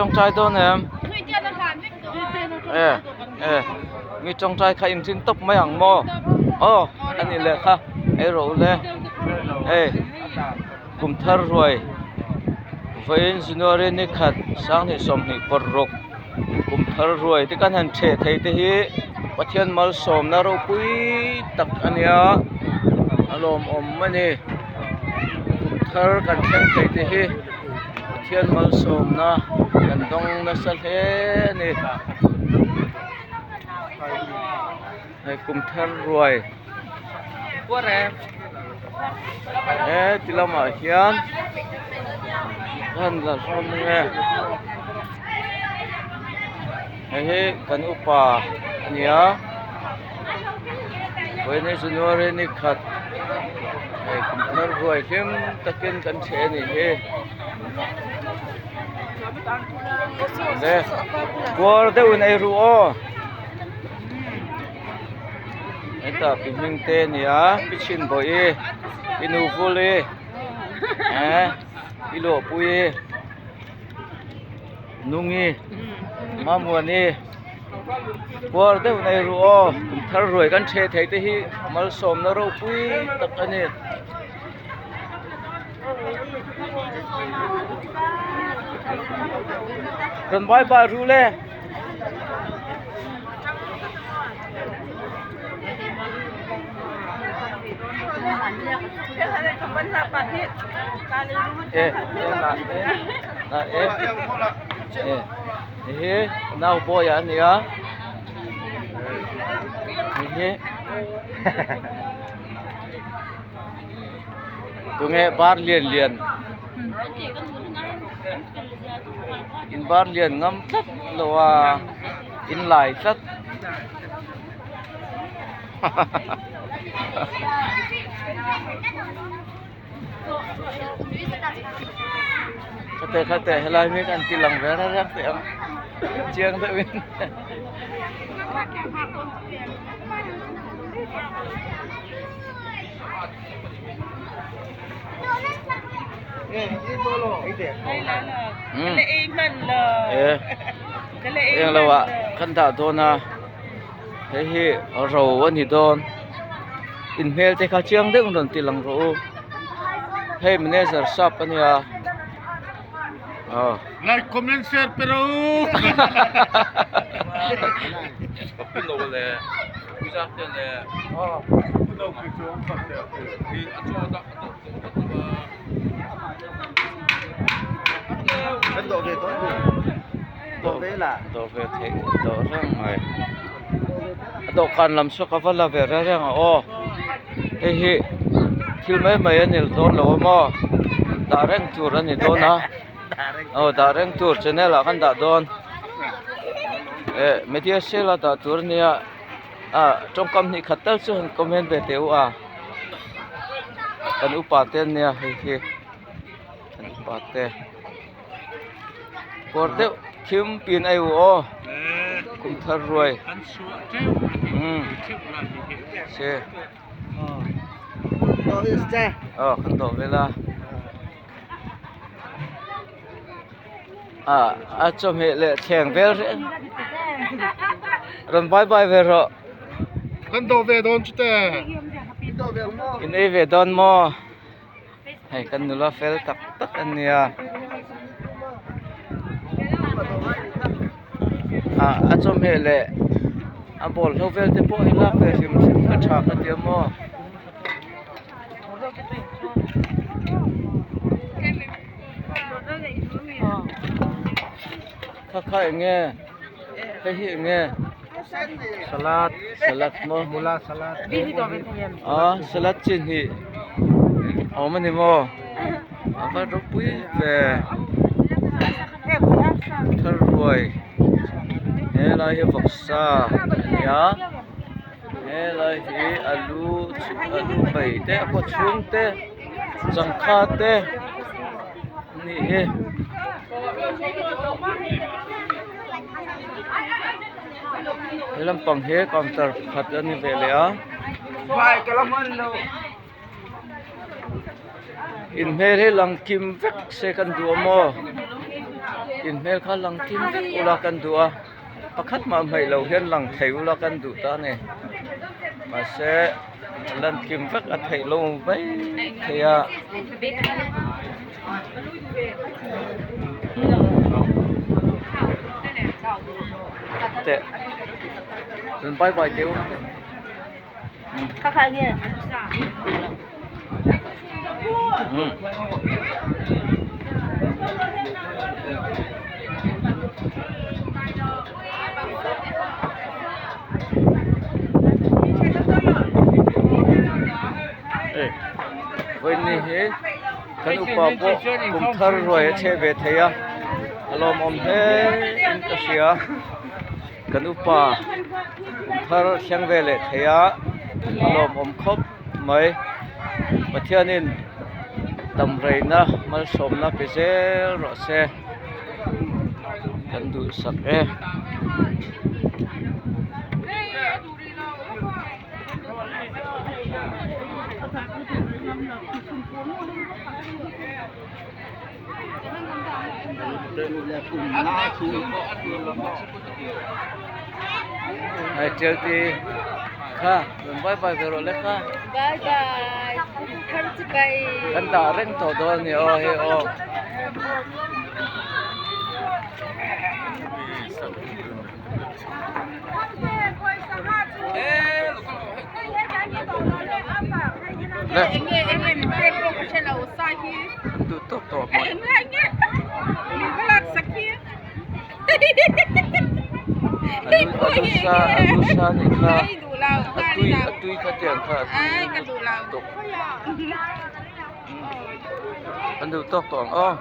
tawngtai dawn em? E e mi tawngtai kha in rin tawp mai ang maw? Aw a ni leh kha ei rawh u le hei kum thar ruai vawiin January ni khat sanghnih sawmhnih paruk kum thar ruai te kan han theh thei te hi Pathian malsawmna ropui tak a nia a lawmawm a ni kum thar kan thleng thei te hi. Pathian malsawmna kan dawng nasa hle a ni hei kum thar ruai he ti lamah hian ka han la hlawm ange hei hi kan upa a ni a vawiin January ni khat hei kum thar ruai hlim takin kan chhe a nih hi le puar deuhin ei ru aw hetah pi hming te a ni a pi chhin bawih i pi nu vul i eh pi luahpui i. Nungi Mamuani puar deuh nei ru aw kum thar ruai kan the thei te hi malsawmna ropui tak a ni. Rawn bye bye ru le. E e e e hi nau boy a nia hei hi tunge bar lian lian in bar lian ngam tlat lo a in lai tlat. Khate khate helai mi kan ti lang ve reng reng teh ang chiang deuh in eng lo ah kan dah dawn a. Hei hi ro a ni dawn in hmel te kha chiang deuh in rawn ti lang rawh u hei manager sap a nia aw. Like comment share pe rawh u. Dawh ve theih dawh reng mai a dawhkan lam saw ka va la ve reng reng a aw hei hi thil mai mai a ni dawn lo a maw dah reng tur a ni dawn a aw dah reng tur channel ah khan dah dawn eh media cell a dah tur a nia ah tawngkam hnih khat tal chu han comment ve teh u a kan upa te ania hei hi kan upa te. Kawr deuh thim pin a u aw kum thar ruai umm che aw kan dawh vel a ah a chawhmeh leh thleng vel reng rawn bye bye ve rawh kan dawh ve dawn chu te in ei ve dawn maw. Hei kan nula fel tak tak a nia ah a chawhmeh leh a bawlhlo vel te pawh hi lak ve hrim hrim ka tha ka ti a maw. Kha kha eng nge hei hi eng nge salad salad maw mula salad ah salad chi hnih a awm a ni maw a va ropui ve thar ruai helai hi vawksa a ni a helai hi alu alu bai te a kaw chhung te changkha te a nih hi. He lampang hi counter pakhat a ni ve leh a in hmel hi lang kim vek se kan duh a maw. In hmel kha lang kim vek ula kan duh a, pakhat mah hmaih lo hian lang thei ula kan duh ta a ni. Mahse lan kim vek a theih lo mai thei a. Teh rawn bye bye teh u. Vawiin hi kan upa pawh kum thar ruai a chhe ve thei a a lawmawm hle in ka hria. Kan upa kum thar thleng ve leh thei a, a lawmawm khawp mai. Pathianin damreina malsawmna pe zel rawh se kan duhsak e. Hei tial ti kha rawn bye bye ve rawh le kha. Bye bye. Thar chu bai. Kan dah reng tawh dawn a ni aw hei aw. Le. Duh tawk tawh hmawlh. A lu sa a lu sa a nih kha a tui a tui kha tiang kha a tui lutuk an duh tawk tawh ang aw.